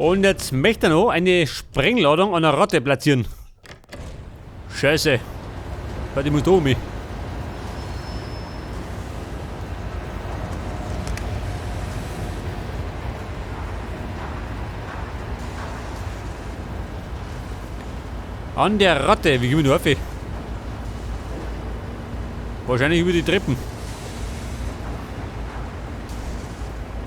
Und jetzt möchte er noch eine Sprengladung an der Ratte platzieren. Scheiße. Warte, ich muss da um mich. An der Ratte, wie gehen wir da auf? Wahrscheinlich über die Treppen.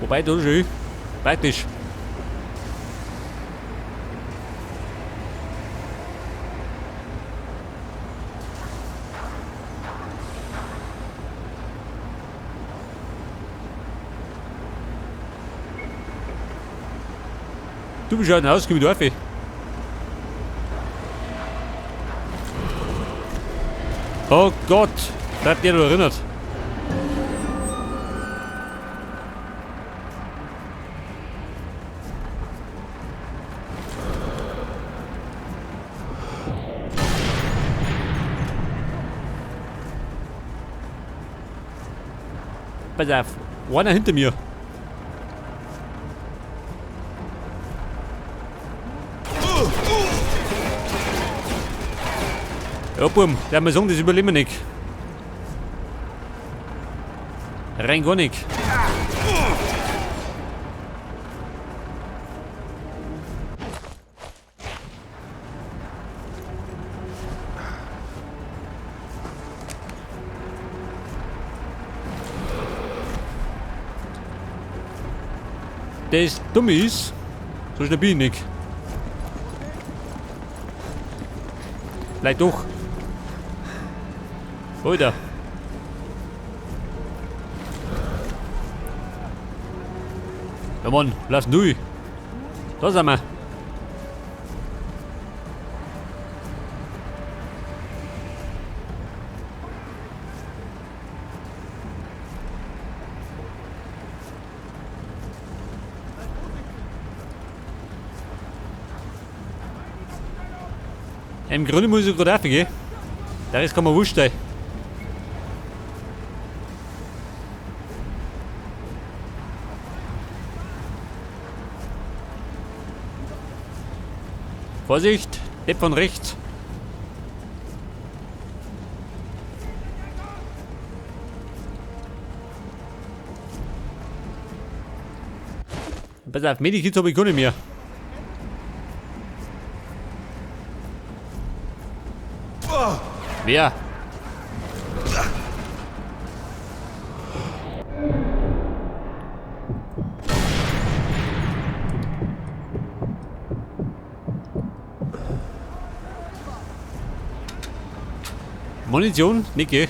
Wobei, da ist schon praktisch. Du bist ja ein Haus, komm ich da auf. Oh Gott, bleibt der da erinnert. Pass auf, einer hinter mir. Ja, Bum, der muss sagen, das überleben wir nicht. Rein gar nicht. Das Dumme ist, so schnell bin ich nicht. Vielleicht doch. Alter. Ja Mann, lass durch. Da sind wir. Im Grunde muss ich gerade raufgehen. Der Rest kann man wurscht sein. Vorsicht, Depp von rechts. Pass auf, Medikits hab ich gar nicht mehr. Wer? Munition? Nicke.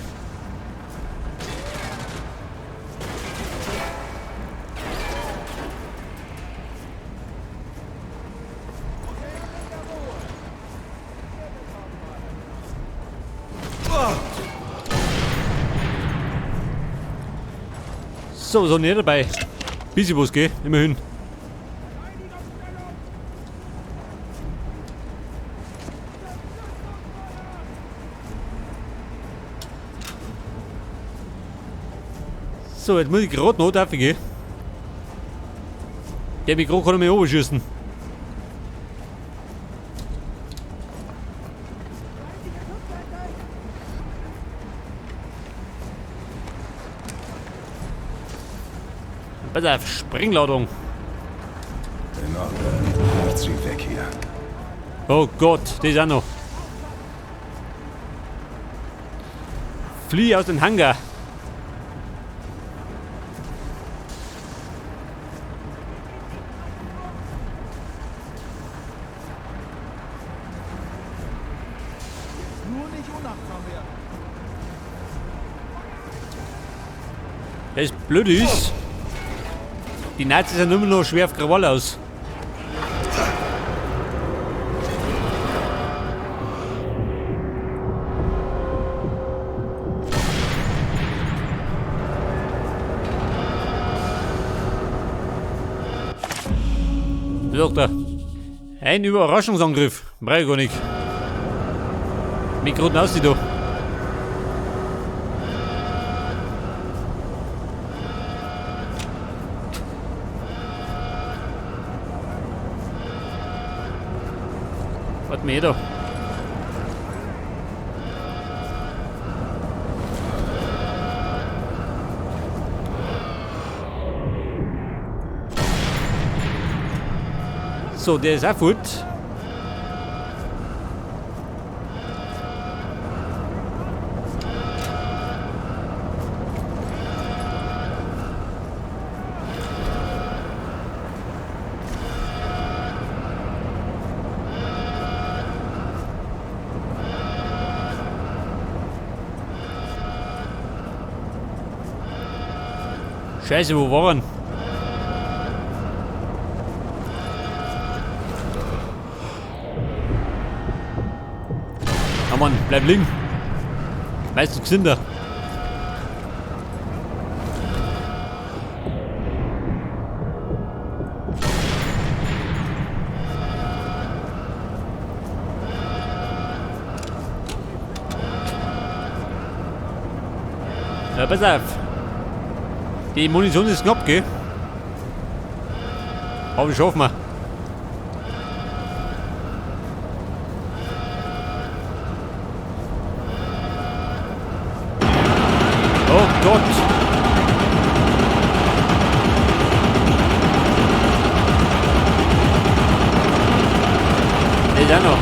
So, so nicht dabei. Bisschen was geht, immerhin. So, jetzt muss ich gerade noch drauf gehen. Der Mikro kann mich oberschießen. Pass auf, Sprengladung. In Ordnung. Nichts wie weg hier. Oh Gott, das ist auch noch. Flieh aus dem Hangar. Nur nicht unachtsam werden. Das Blöde ist, die Nazis sind immer noch schwer auf Krawall aus. Sagt er. Ein Überraschungsangriff. Brauch ich gar nicht. Mit roten aussieht da. Warte mal da. So, der ist auch fort. Scheiße, wo waren? Ah Mann, bleib liegen. Meistens gesünder. Ja, pass auf. Die Munition ist knapp, gell? Aber ich hoffe mal. Oh Gott! Der ist auch noch.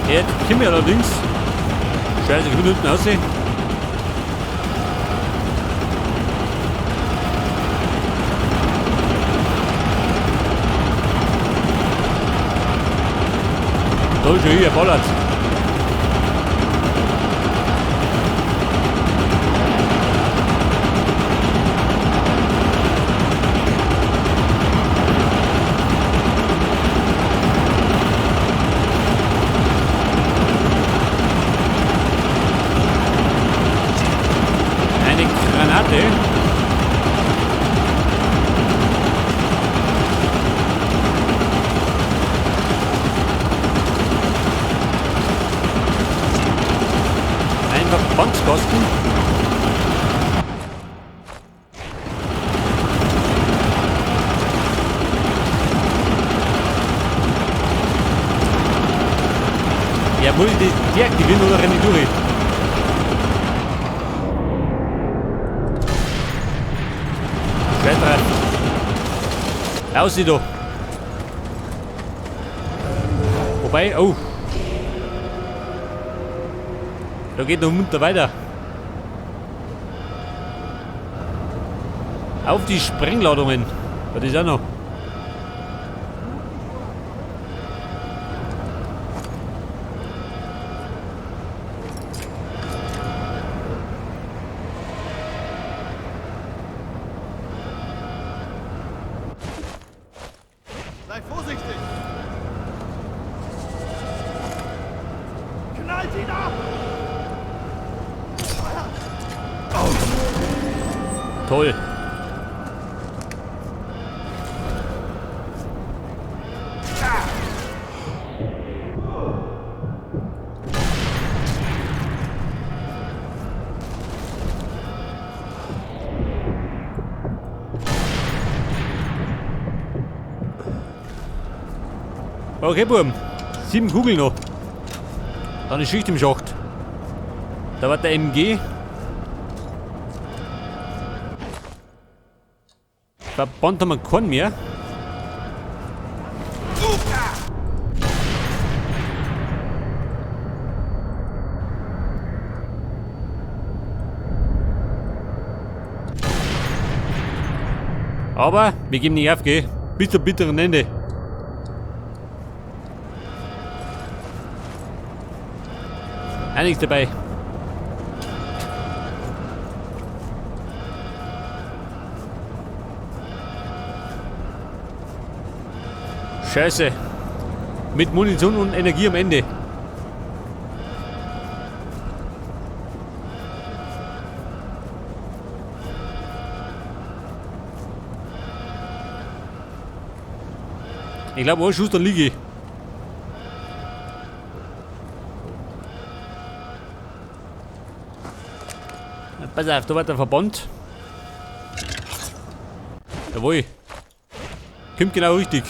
Jetzt kommen wir allerdings. Scheiße, ich bin unten aussehen. Da ist schon hier, ballert. Eine Granate. Ein Verbandskasten. Ja, muss ich das deaktivieren oder renne ich durch? Scheiß drauf. Raus da. Wobei, oh. Da geht noch munter weiter. Auf die Sprengladungen. Was ist auch noch? Sei vorsichtig! Knallt ihn ab! Toll. Okay, Burm. 7 Kugeln noch. Dann ist Schicht im Schacht. Da war der MG. Verband haben wir keinen mehr. Aber wir geben nicht auf, gell? Bis zum bitteren Ende. Auch nichts dabei. Scheiße. Mit Munition und Energie am Ende. Ich glaube, ein Schuss, dann liege ich. Pass auf, da war der Verband. Jawohl. Kommt genau richtig.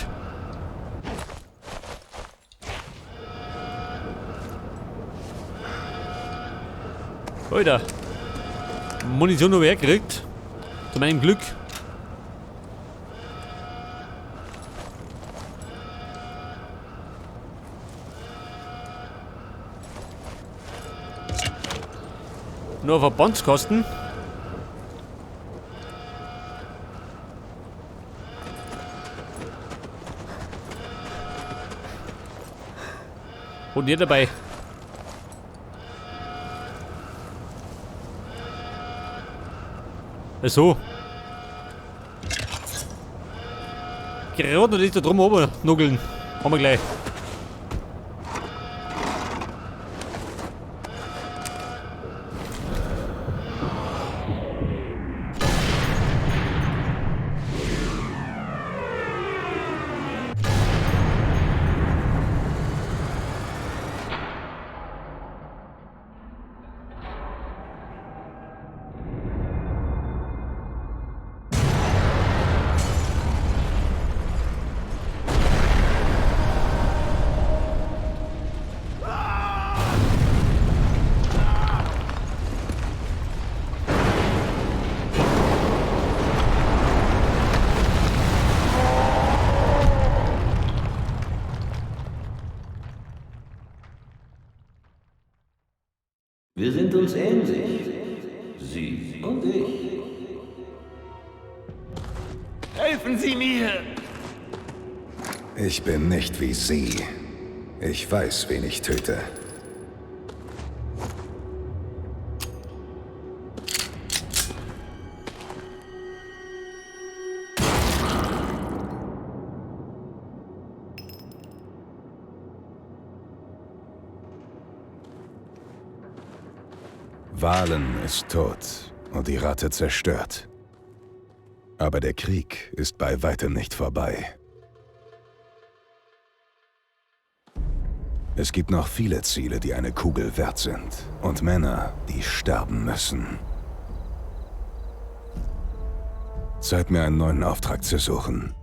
Alter. Munition noch hergekriegt. Zu meinem Glück. Nur Verbandskosten. Und hier dabei. So. Gerade noch nicht da drum oben nuggeln. Haben wir gleich. Wir sind uns ähnlich. Sie und ich. Helfen Sie mir! Ich bin nicht wie Sie. Ich weiß, wen ich töte. Vahlen ist tot und die Ratte zerstört. Aber der Krieg ist bei weitem nicht vorbei. Es gibt noch viele Ziele, die eine Kugel wert sind. Und Männer, die sterben müssen. Zeit, mir einen neuen Auftrag zu suchen.